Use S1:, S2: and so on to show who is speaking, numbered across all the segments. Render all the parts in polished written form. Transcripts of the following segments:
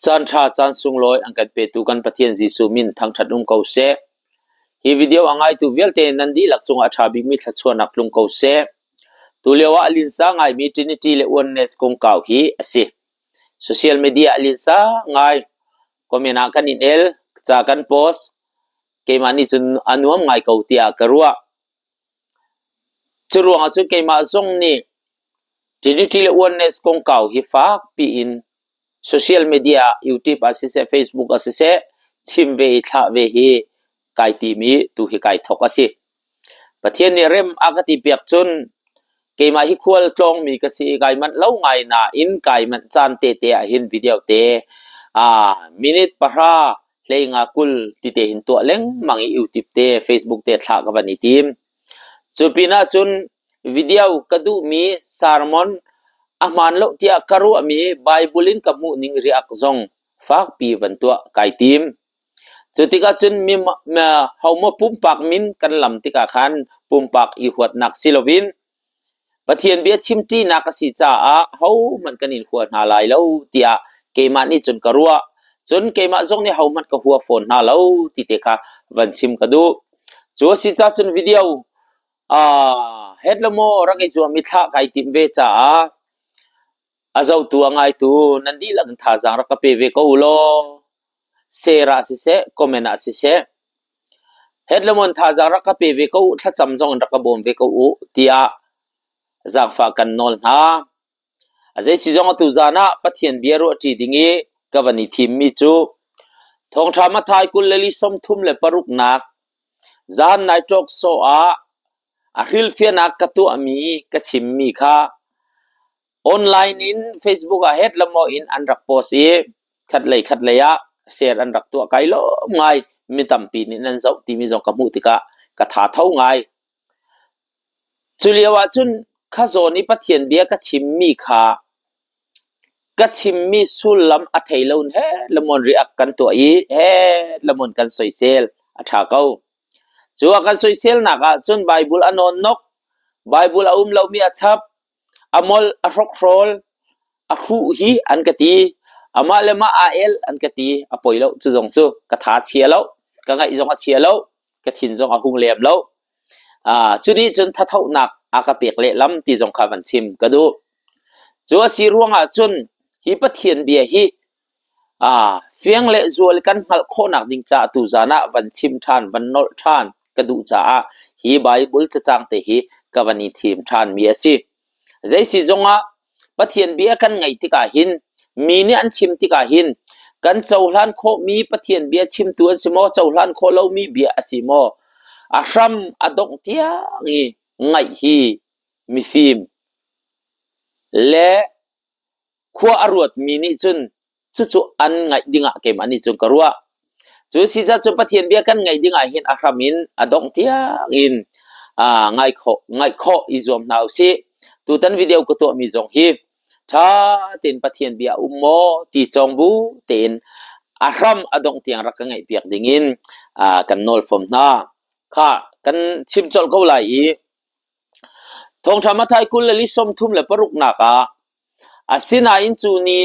S1: Caan ṭha caan sunglawi an kan petu kan Pathian Jesuh min thangṭhat um ko seh. Hi video a ngaitu vialte nan dihlak cungah a ṭha bikmi thluachuahnak tlung ko seh. Tulio ah a linsa ngaimi Trinity le Oneness kongkau hi a si. Social media a linsa ngai. Comment ah kan in el, ca kan post. Keimah nih cun a nuam ngai ko tiah ka ruah. Cu ruangah cun keimah zong nih Trinity le Oneness kongkau hi fakpi in social media ah YouTube ah siseh, Facebook ah siseh chim ve i thlah ve hi kai tim i tu hi kai thawk a si. Pathian nih rem a ka ti piak cun keimah hi khual tlawngmi ka si i kai manh lo ngai nain kai manh caan tete ah hin video te minute 10 hleinga 20 tite hin tuah lengmang i YouTube te Facebook te thlah ka van i tim. Cu pinah cun video ka duhmi sermon a hmaan lo tiah ka ruahmi Bible in ka hmuh ning riak zong fakpi van tuah kai tim. Cu tikah cun mi homaw pumpak min kan lam tikah khan pumpak i huatnak si loin Pathian bia chimṭinak a si caah hohmanh kan in hua hna lai lo tiah keimah nih cun ka ruah. Cun keimah zong nih hohmanh ka hua fawn hna lo ti te kha van chim ka duh. Cu a si caah cun video het le maw rak i zuam i thlah kai timh ve caah a zohtu a ngaitu nan dihlak in thazaang rak ka pe ve ko u law share ah siseh comment ah siseh het le maw thazaang rak ka pe ve ko u thlacam zong in rak ka bawm ve ko u tiah zaangfah kan nawl hna. A zei si zong atu zan ah Pathian bia ruahṭi ding i ka van i thimmi cu Thawngṭha Matthai 24 nak zan nai ṭawk sawh ah a hrilhfiahnak ka tuahmi ka chimmi kha online in Facebook ah het lemaw in an rak post i khatlei khatlei ah share an rak tuah. Kai lawm ngai, mi tampi nih nan zoh timi zong ka hmuh tikah ka tha tho ngai. Cu lio ah cun kha zawn i Pathian bia ka chimmi kha ka chimmi sullam a thei lo he lemon riak kan tuah i he lemon kan soisel a ṭha ko. Cu a kan soiselnak ah cun Bible a nawn nok, Bible a um lomi a chap, a molh, a hrokhrawl, a hruh hi an ka ti. Amah le mah aa el an ka ti. A poi lo cu zong cu ka tha chia lo, ka ngaih zong a chia lo, ka thin zong a hung lem lo. Cu nih cun thathohnak a ka pek lehlam ti zong kha van chim ka duh. Cu a si ruangah cun hi Pathian bia hi fiang le zual kan hngalh khawhnak ding caah tuzan ah van chim ṭhan, van nolh ṭhan ka duh caah hi Baibal cacang te hi ka van i thim ṭhanmi a si. Zei si zongah Pathian bia kan ngaih tikah hin mi nih an chim tikah hin kan cohlan khawhmi Pathian bia chimtu an si maw, cohlan khawh lomi bia a si maw, a hram a dongh tiang i ngaih hi mifim le khua a ruatmi nih cun cucu an ngaih dingah keimah nih cun ka ruah. Cu si caah cun Pathian bia kan ngaih dingah hin a hram in a dongh tiang in ngai khawh ngaih khawh i zuam hna usih. Tutan video ka tuahmi zong hi ṭha tein Pathian bia a um maw ti cawng bu tein a hram a dongh tiang rak ka ngaih piak dingin kan nawl fom hna. Kha kan chim colh ko lai i Thawngṭha Matthai 26 nak ah asinain cu ni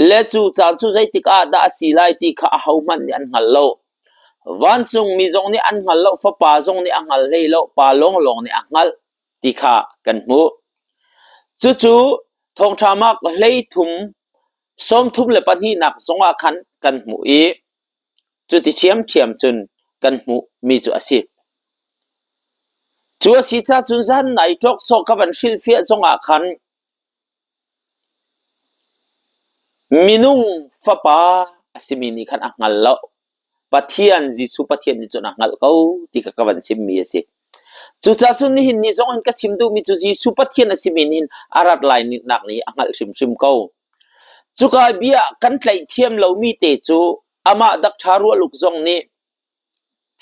S1: le cu caan cu zeitik ah dah a si lai ti kha ahohmanh nih an hngal lo. Vancungmi zong nih an hngal lo, Fapa zong nih a hngal hlei lo, Pa lawnglawng nih a hngalh ti kha kan hmuh. Cucu Thawngṭha Mark 13 32nak zongah khan kan hmuh i Cuti ṭhiamṭhiam cun kan hmuhmi cu a si. Cu a si caah cun zan nai ṭawksawh ka van hrilhfiah zongah khan minung fapa a simi nih khan a hngal lo. Pathian, Jesuh Pathian nih cun a hngalh ko ti kha ka van chimmi a si. Cucaah cun nihin ni zong in ka chim duhmi cu Jesuh Pathian a simi nih hin a rat lai nak nih a hngalh hrimhrim ko. Cuka bia kan tlaih thiam lomi te cu amah Doctor Rualuk zong nih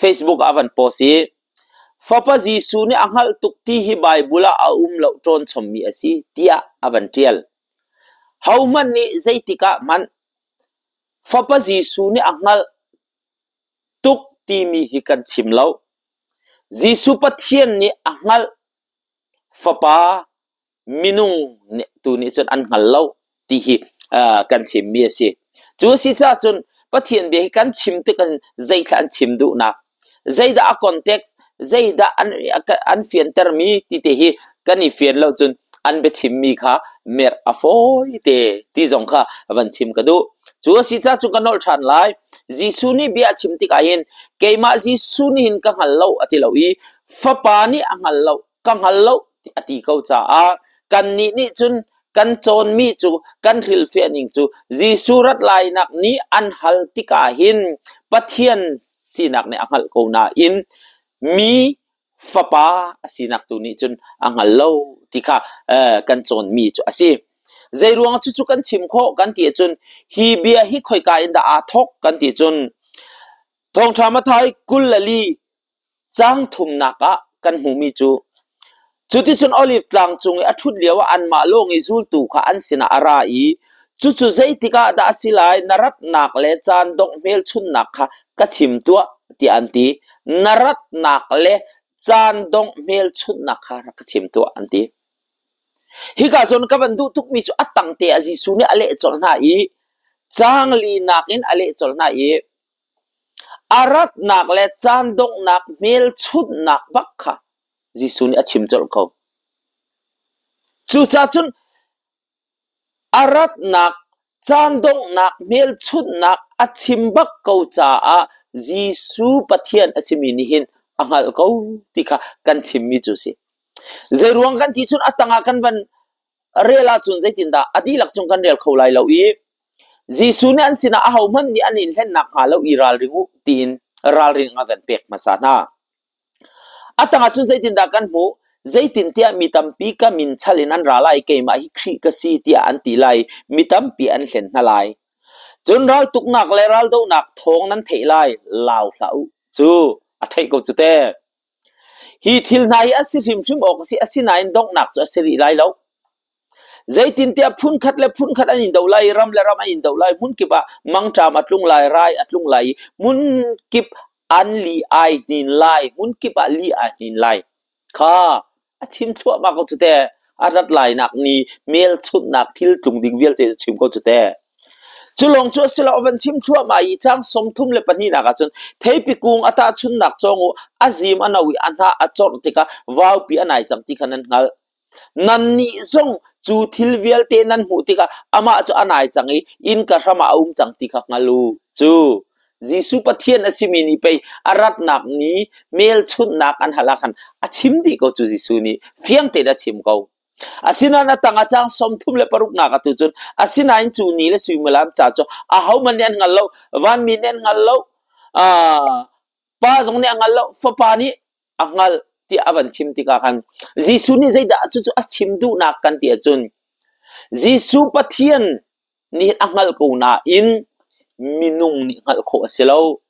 S1: Facebook ah a van post i Fapa Jesuh nih a hngalh tuk ti hi Bible ah a um lo ṭawn chommi a si tiah a van ṭial. Hohmanh nih zeitik ah hmanh Fapa Jesuh nih a hngalh tuk timi hi kan chim lo. Jesuh Pathian nih a hngalh Fapa minung tu nih cun an hngal lo ti hi kan chimmi a si. Cu a si caah cun Pathian bia hi kan chim tik in zeithla an chim duhnak, zeidah a context, zeidah an fiantermi ti te hi kan i fian lo cun an biachimmi kha merh a fawi te ti zong kha van chim ka duh. Cu a si caah cun ka nolh ṭhan lai. Jesuh nih bia a chim tikah hin keimah Jesuh nih hin ka hngal lo a ti lo i Fapa nih a hngal lo ka hngal lo a ti ko caah kannih nih cun kan cawnmi cu kan hrilhfiah ning cu Jesuh rat lainak nih an hal tikah hin Pathian sinak nih a hngalh ko nain mi fapa a sinak tu nih cun a hngal lo ti kha kan cawnmi cu a si. Zeiruang cucu kan chim khawh kan ti ahcun hi bia hi khoika in dah aa thawk kan ti cun Thawngṭha Matthai 24 Caang thumnak ah kan hmuhmi cu cuticun Oliv tlang cung i a ṭhut lioah anmah lawng i zultu kha an sinah a ra i cucu zeitik ah dah a si lai, na ratnak le caan dongh hmelchunhnak kha ka chim tuah, tiah an ti. Na ratnak le caan dongh hmelchunhnak kha rak ka chim tuah, an ti. Hika zawn ka van duh tukmi cu a tangte ah Jesuh nih a leh colh hna i caang linak in a leh colh hna i A ratnak le caan donghnak hmelchunhnak bak kha Jesuh nih a chim colh ko. Cucaah cun a ratnak caan donghnak hmelchunhnak a chim bak ko caah Jesuh Pathian a simi nih hin a hngalh ko ti kha kan chimmi cu a si. Zeiruang kan ti cun a tangah kan van rel ahcun zeitindah a dihlak cung kan rel kho lai lo i Jesuh nih an sinah ahohmanh nih an in hlennak hnga lo i ralring u tiin ralring a kan pek hmasa hna. A tangah cun zeitindah kan hmuh? Zeitintiah mi tampi ka min chal in an ra lai, keimah hi Khrih ka si tiah an ti lai, mi tampi an hlen hna lai. Cun raltuknak le raldohnak thawng nan theih lai, lau hlah u. Cu a theih ko cu te. Hi thil hna hi a si hrimhrim awk a si, asinain donghnak cu a si rih lai lo. Zeitintiah phunkhat le phunkhat an in do lai i ram le ram an in do lai, hmunkip ah mangṭam a tlung lai, rai a tlung lai i hmunkip an li ai hnin lai, hmunkip ah li ai hnin lai. Kha a chim thluahmah ko cu teh. A rat lainak ni hmelchunhnak thil tlung ding vialte cu chim ko cu teh. Cu lawng cu a si lo, a van chim thluahmah i caang 32 nak ahcun theipi kung a tahchunhnak cawng u, a zim a no i a hnah a corh tikah vaupi a nai cang ti kha nan hngalh. Nannih zong cu thil vialte nan hmuh tikah amah cu a nai cang i innka hram ah a um cang ti kha hngal u. Cu Jesuh Pathian a simi nih pei a ratnak ni hmelchunhnak an hal ah khan a chim dih ko cu Jesuh nih fiang tein a chim ko. Asinain a tang ah caang 36 nak atu cun asinain cu ni le suimilam ca cu ahohmanh nih an hngal lo, vanmi nih an hngal lo, pa zong nih a hngal lo, fapa nih a hngalh tiah a van chim tikah khan Jesuh nih zeidah cucu a chim duhnak kan ti ahcun Jesuh Pathian nih a hngalh ko nain minung nih hngalh khawh a si lo.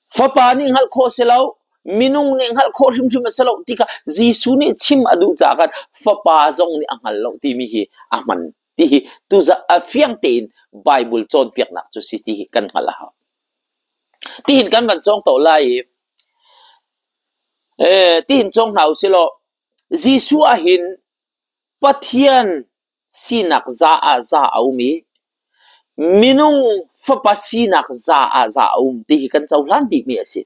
S1: Fapa nih hngalh khawh a si lo, minung nih hngalh khawh hrimhrim a si lo ti kha Jesuh nih chim a duh caah khan Fapa zong nih a hngal lo timi hi a hman ti hi tuzah a fiang tein Bible cawnpiaknak cu si ti hi kan hngalh a hau. Tihin kan van cawng to lai i tihin cawng hna u silaw Jesuh ah hin Pathian sinak za ah za a um i minung fapa sinak za ah za a um ti hi kan cohlan dihmi a si.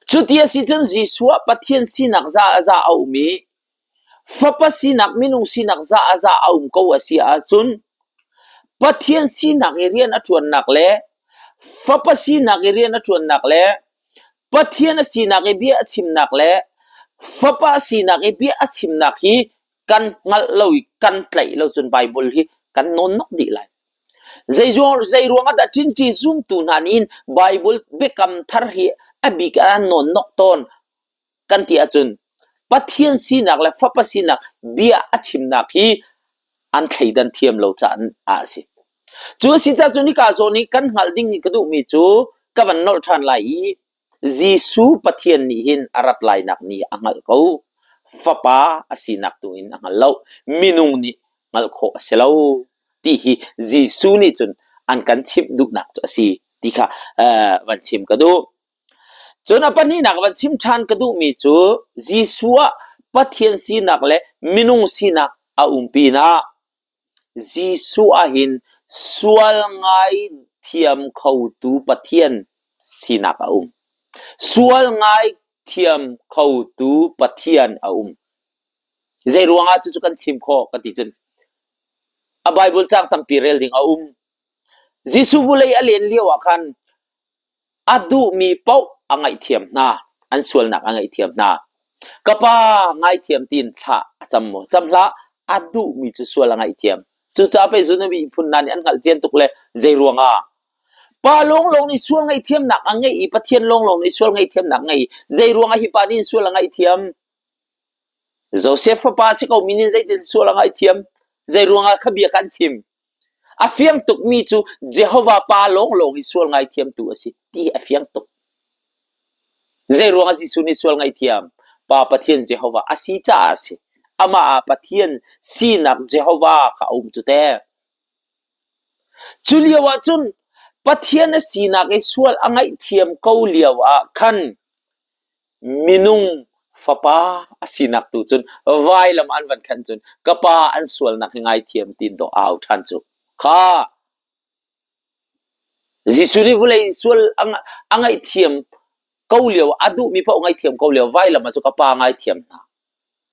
S1: Cuti a si cun Jesuh ah Pathian sinak za ah za a um i fapa sinak minung sinak za ah za a um ko a si ahcun Pathian sinak i rian a ṭuannak le fapa sinak i rian a ṭuannak le Pathian a sinak i bia a chimnak le fapa sinak i bia a chimnak hi kan hngalh lo i kan tlaih lo cun Baibal hi kan nawnnok dih lai. Zeiruang ah dah ṭinṭi zumtu hna nih hin Baibal biakam thar hi a bik ah an nawnnok tawn kan ti ahcun Pathian sinak le Fapa sinak bia a chimnak hi an thleidan thiam lo caah a si. Cu a si caah cun hika zawn i kan hngalh ding i ka duhmi cu ka van nolh ṭhan lai i Jesuh Pathian nih hin a rat lainak ni a hngalh ko. Fapa a sinak tu in a hngal lo. Minung nih hngalh khawh a si lo ti hi Jesuh nih cun an kan chimh duhnak cu a si ti kha van chim ka duh. Cun a pahnihnak van chim ṭhan ka duhmi cu Jesuh ah Pathian sinak le minung sinak a um pinah. Jesuh ahhin sual ngaithiam khotu Pathian sinak a um. Sual ngaithiam khotu Pathian a um. Zei ruangah cucu kan chim khawh ka ti cun a Bible caang tampi rel ding a um. Jesuh vulei a len lio ah khan a duhmi paoh a ngaihthiam hna. An sualnak a ngaihthiam hna. Ka pa ngaithiam tiin thla a cam maw? Cam hlah. A duhmi cu sual a ngaihthiam. Cucaah pei Zunabi phun hna nih an hngalh cian tuk le zei ruangah Pa lawnglawng nih sual ngaihthiamnak a ngeih i Pathian lawnglawng nih sual ngaihthiamnak a ngei. Zei ruangah hi pa nih sual a ngaihthiam? Josef fapa si ko mi nih zeitin sual a ngaihthiam? Zei ruangah kha bia kha an chim? A fiang tukmi cu Jehovah Pa lawnglawng hi sual ngaithiamtu a si ti hi a fiang tuk. Zei ruangah Jesuh nih sual ngaihthiam? Pa Pathian Jehovah a si caah a si. Amah ah Pathian sinak Jehovah kha a um cu te. Cu lio ah cun Pathian a sinak i sual a ngaihthiam ko lio ah khan minung fapa a sinak tu cun vailam an van khan cun ka pa an sualnak hi ngaithiam tiin dawh a au ṭhan cu. Kha Jesuh nih vawlei sual a ngaihthiam ko lio a duhmi paoh ngaihthiam ko lio vailam ah cu ka pa ngaithiam hna.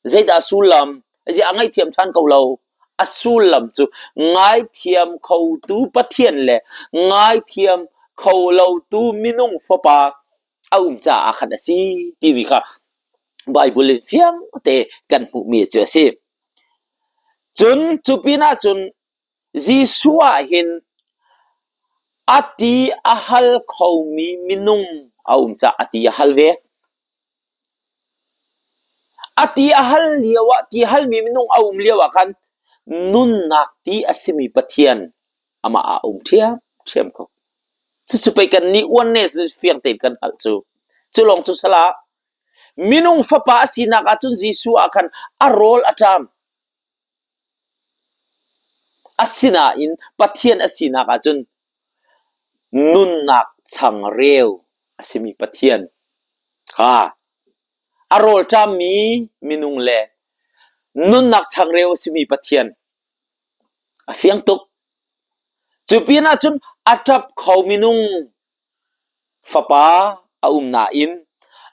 S1: Zeidah a sullam? A ngaihthiam ṭhan ko lo. A sullam cu ngaithiam khotu Pathian le ngaithiam kho lotu minung fapa a um caah khan a si timi kha Baibal in fiang te kan hmuhmi cu a si. Cun cu pinah cun Jesuh ah hin a ti a hal khomi minung a um caah a ti a hal ve. A ti a hal lio ah ti halmi minung a um lio ah khan nunnak ti a simi Pathian amah ah a um ṭhiamṭhiam ko. Cucu pei kan nih oneness fiang tein kan hngalh cu. Cu lawng cu salah. Minung fapa a sinak ahcun Jesuh ah khan a rawl a ṭam. Asinain Pathian a sinak ahcun nunnak changreu a simi Pathian kha a rawlṭammi minung le nunnak changreu a simi Pathian a fiang tuk. Cu pinah cun a ṭap kho minung Fapa a um nain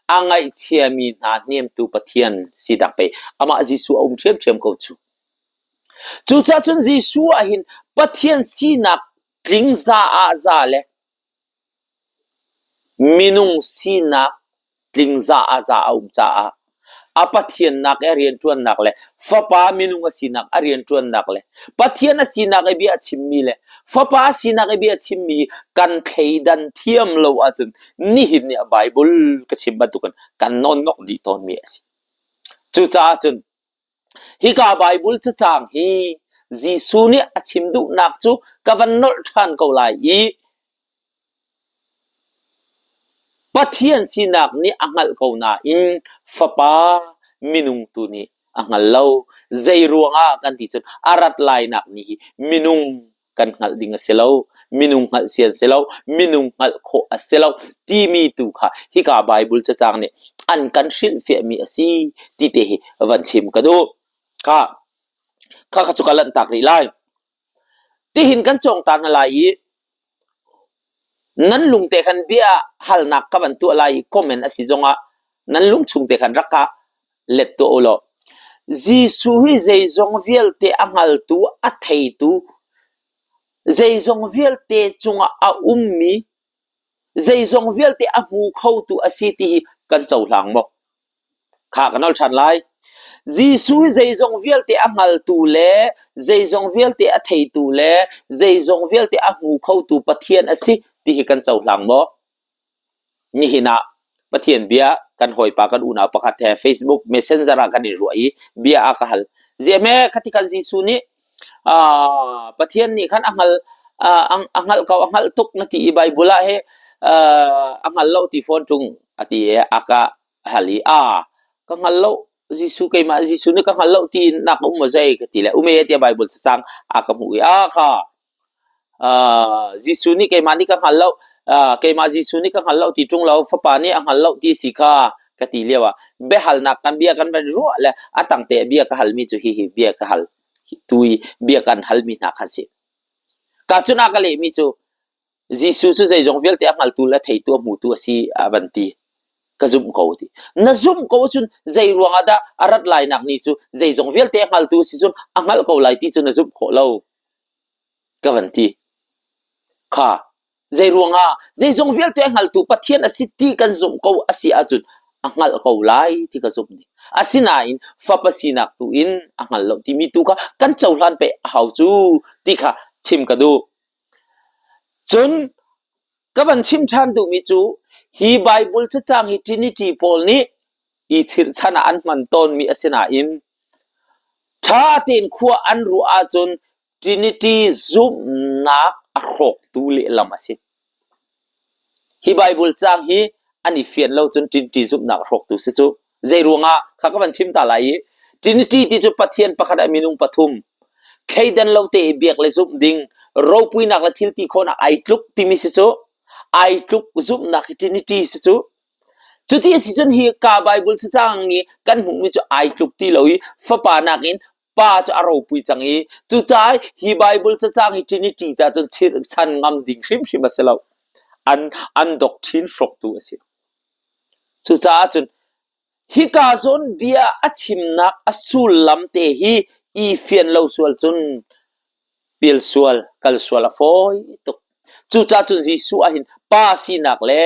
S1: a ngaihchiami hna hnemtu Pathian si dak pei amah Jesuh a um ṭhiamṭhiam ko cu. Cucaah cun Jesuh ah hin Pathian sinak tling za ah za le minung sinak tling za ah za a um caah a Pathiannak i a rianṭuannak le Fapa minung a sinak a rianṭuannak le Pathian a sinak i bia a chimmi le Fapa a sinak i bia a chimmi kan thleidan thiam lo ahcun nihin ni a Bible ka chim bantukin kan nawnnok dih tawnmi a si. Cucaah cun hika Bible cacang hi Jesuh nih a chim duhnak cu ka van nolh ṭhan ko lai i Pathian sinak nih a hngalh ko nain Fapa minung tu nih a hngal lo. Zei ruangah kan ti cun a rat lainak ni hi minung kan hngalh ding a si lo, minung hngalh sian si lo, minung hngalh khawh a si lo timi tu kha hika Bible cacang nih an kan hrilhfiahmi a si ti te hi van chim ka duh. Kha kha kha cu ka lanhtak rih lai. Tihin kan cawng ta hna lai i nan lungte khan bia halnak ka van tuah lai i comment a si zongah nan lungchung te khan rak ka let tuah u law Jesuh hi zeizong vialte a hngaltu a theitu zeizong vialte cungah a ummi zeizong vialte a hmu khotu a si ti hi kan cohlang maw? Kha ka nol ṭhan lai. Jesuh hi zeizong vialte a hngaltu le zeizong vialte a theitu le zeizong vialte a hmu khotu Pathian a si ti hi kan cohlang maw? Nihin ah Pathian bia kan hawipa kan unau pakhat he Facebook Messenger ah kan i ruah i bia a ka hal. Ziahme khati khan Jesuh nih Pathian nih khan a hngal a hngalh ko a hngalh tuk na ti i Bible ah he a hngal lo ti fawn ṭung a ti i a ka hal i a ka hngal lo Jesuh keimah Jesuh nih ka hngal lo ti nak um maw zei ka ti le ume tiah Bible cacang a ka hmuh i a kha Jesuh nih keimah nih ka hngal lo keimah Jesuh nih ka hngal lo ti ṭung lo fapa nih a hngal lo ti si kha ka ti lio ah biahalnak kan bia kan van ruah le a tangte bia ka halmi cu hihi bia ka hal. Tu i bia kan halmi hna kha si. Ka cun a ka lehmi cu Jesuh cu zeizong vialte a hngaltu le a theitu a hmutu a si a van ti. Ka zumh ko ti. Na zumh ko cun zei ruangah dah a rat lainak ni cu zeizong vialte a hngaltu a si cun a hngalh ko lai ti cu na zumh khawh lo. Ka van ti. Kha zei ruangah zeizong vialte a hngaltu Pathian a si ti kan zumh ko a si ahcun a hngalh ko lai ti ka zumh ni. Asinain fapa sinak tu in a hngal lo timi tu kha kan cohlan pe a hau cu ti kha chim ka duh. Cun ka van chim ṭhan duhmi cu hi Baibal cacang hi Trinity pawl nih i chirhchan ah an hman tawnmi a si nain ṭha tein khua an ruah ahcun Trinity zumhnak a hrawktu lehlam a si. Hi Baibal caang hi an i fian lo cun Trinity zumhnak a hrawktu si cu. Zei ruangah kha ka van chim ta lai i Trinity ti cu Pathian pakhat ah minung pathum thleidan lo te i biak le zumh ding ropuinak le thil ti khawhnak ai tluk timi si cu ai tluk zumhnak hi Trinity si cu cuti a si cun hi ka Bible cacang i kan hmuhmi cu ai tluk ti lo i fapa nakin pa cu a ropui cang i cucaah hi Bible cacang hi Trinity ca cun chan ngam ding hrimhrim a si lo. An an doctrine hrawktu a si. Cucaah cun hika zawn bia a chimnak a sullam te hi i fian lo sual cun pial sual kal sual a fawi tuk. Cucaah cun Jesuh ah hin Pa sinak le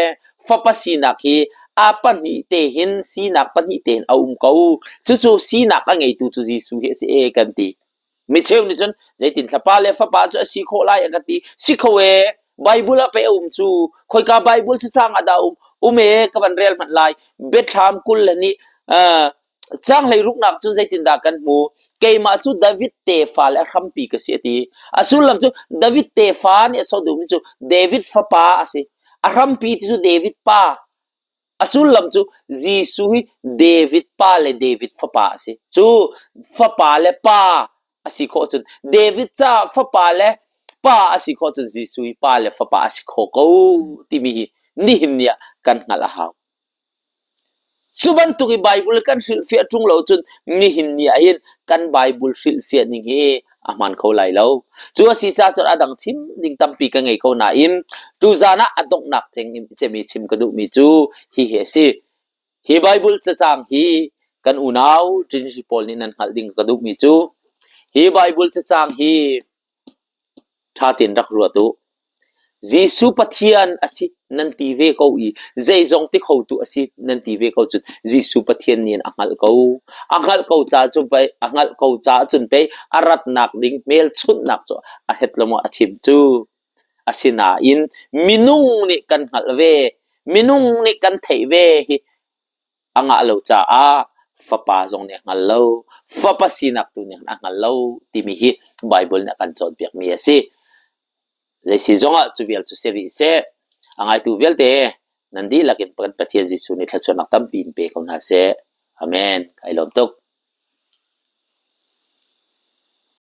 S1: Fapa sinak hi a pahnih te hin sinak pahnih te hin a um ko. Cucu sinak a ngeitu cu Jesuh hi a si e kan ti. Micheu nih cun zeitin thlapa le fapa cu a si khawh lai a kan ti. Si kho e, Bible ah pei a um cu. Khoika Bible cacang ah dah a um? Um e, ka van rel hmanh lai. Biathlam 20 le nih uh, Caang hleiruknak cun zeitindah kan hmu? Keimah cu David tefa le a hrampi ka si a ti. A sullam cu David tefa nih a sawh duhmi cu David fapa a si. A hrampi ti cu David pa. A sullam cu Jesuh hi David pa le David fapa a si. Cu fapa le pa a si khawh cun David caah fapa le pa a si khawh cun Jesuh hi pa le fapa a si kho ko timi hi nihin ni ah kan hngalh a hau. Cu bantuk i Baibal kan hrilhfiah ṭung lo cun nihin ni ah hin kan Baibal hrilhfiah ning hi a hmaan kho lai lo. Cu a si caah cun a dang chim ding tampi ka ngei ko nain tuzaan ah a donghnak cem i chim ka duhmi cu hihi a si. Hi Baibal cacang hi kan unau Trinity pawl nih nan hngalh ding ka duhmi cu hi Baibal cacang hi Ṭha tein rak ruat u. Jesuh Pathian a si nan ti ve ko i zeizong ti khotu a si nan ti ve ko cun Jesuh Pathian nih a hngalh ko. A hngalh ko ca cu pei a hngalh ko caah cun pei a ratnak ding hmelchunhnak cu a het lo maw a chim cu. Asinain minung nih kan hngalh ve, minung nih kan theih ve hi a ngah lo caah fapa zong nih a hngal lo, fapa sinak tu nih a hngal lo timi hi Baibal nih a kan cawnpiakmi a si. Zei si zongah cu vial cu si rih seh. A ngaitu vialte nan dihlak in kan Pathian Jesuh nih thluachuahnak tampi in pe ko hna seh. Amen. Kai lawm tuk.